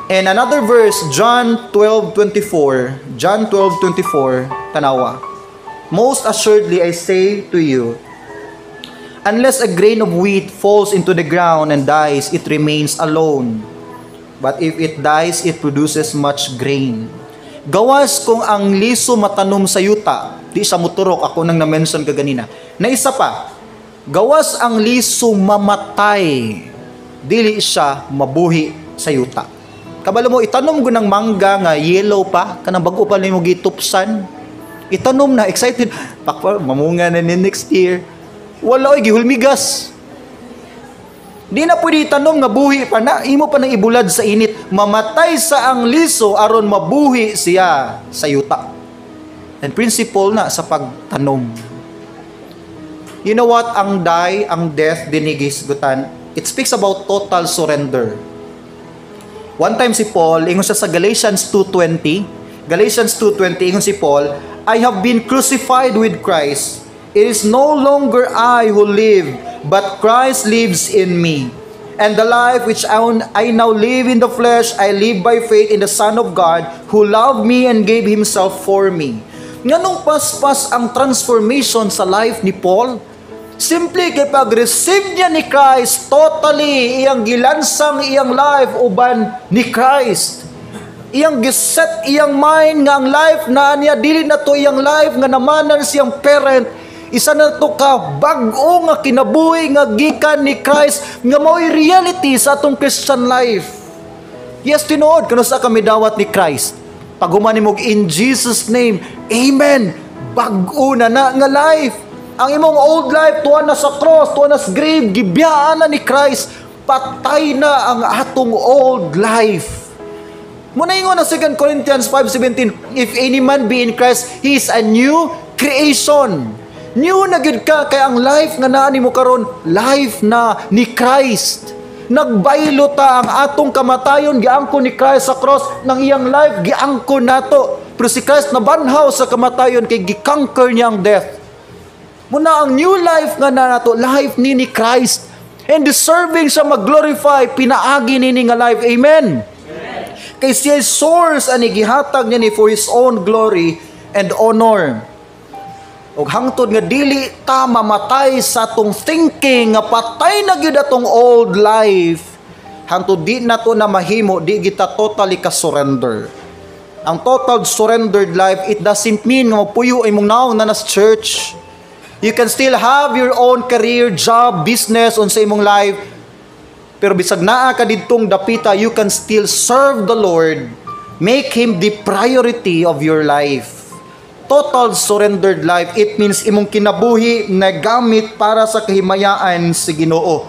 And another verse, John 12:24. John 12:24, tanawa. "Most assuredly I say to you, unless a grain of wheat falls into the ground and dies, it remains alone. But if it dies, it produces much grain." Gawas kung ang liso matanom sa yuta, di siya muturok, ako nang na-mention kaganina. Na isa pa, gawas ang liso mamatay, dili siya mabuhi sa yuta. Kabalo mo, itanom ko ng mangga nga yellow pa, kanang bago pa nimo gitupsan. Itanom na, excited. Pakpa, mamunga na ni next year. Wala oy, gihulmigas. Di na pwede itanom nga buhi pa na, imo pa nang ibulad sa init. Mamatay sa ang liso aron mabuhi siya sa yuta. And principle na sa pagtanom. You know what? Ang die, ang death, diri gihisgutan, it speaks about total surrender. One time si Paul, ingon siya sa Galatians 2.20, Galatians 2.20, ingon si Paul, "I have been crucified with Christ. It is no longer I who live, but Christ lives in me. And the life which I now live in the flesh, I live by faith in the Son of God, who loved me and gave Himself for me." Nganong paspas ang transformation sa life ni Paul? Simple kay pag-receive niya ni Christ, totally iyang gilansang iyang life uban ni Christ. Iyang giset iyang mind nga ang life na niya dili na to iyang life nga namanan siyang parent. Isa na to ka bag-o nga kinabuhi nga gikan ni Christ nga mao'y reality sa atong Christian life. Yes, tinuod kuno sa kami dawat ni Christ. Pag human nimo in Jesus' name, amen. Bag-o na na nga life. Ang imong old life tuwa na sa cross, tuwa na sa grave, gibiyaan na ni Christ. Patay na ang atong old life. Muna ingon na 2 Corinthians 5:17, "If any man be in Christ, he is a new creation." New na gyud ka kay ang life nga naa nimo karon, life na ni Christ. Nagbaylo ta, ang atong kamatayon giangkon ni Christ sa cross, nang iyang life giangkon nato. Pero si Christ nabanhaw sa kamatayon kay gi-conquer niya ang death. Muna ang new life nga na nato, life ni Christ. And deserving siya mag-glorify, pinaagi nini nga life. Amen. Kay siya source ani, gihatag niya ni for His own glory and honor. Og hangtod nga dili ta mamatay sa atong thinking nga patay na gyud atong old life, hangtod di nato na mahimo, di kita totally ka surrender. Ang total surrendered life, it doesn't mean nga magpuyo imong naong na nas church. You can still have your own career, job, business on sa imong life. Pero bisag naa ka didtong dapita, you can still serve the Lord. Make Him the priority of your life. Total surrendered life, it means imong kinabuhi na gamit para sa kahimayaan sa Ginoo.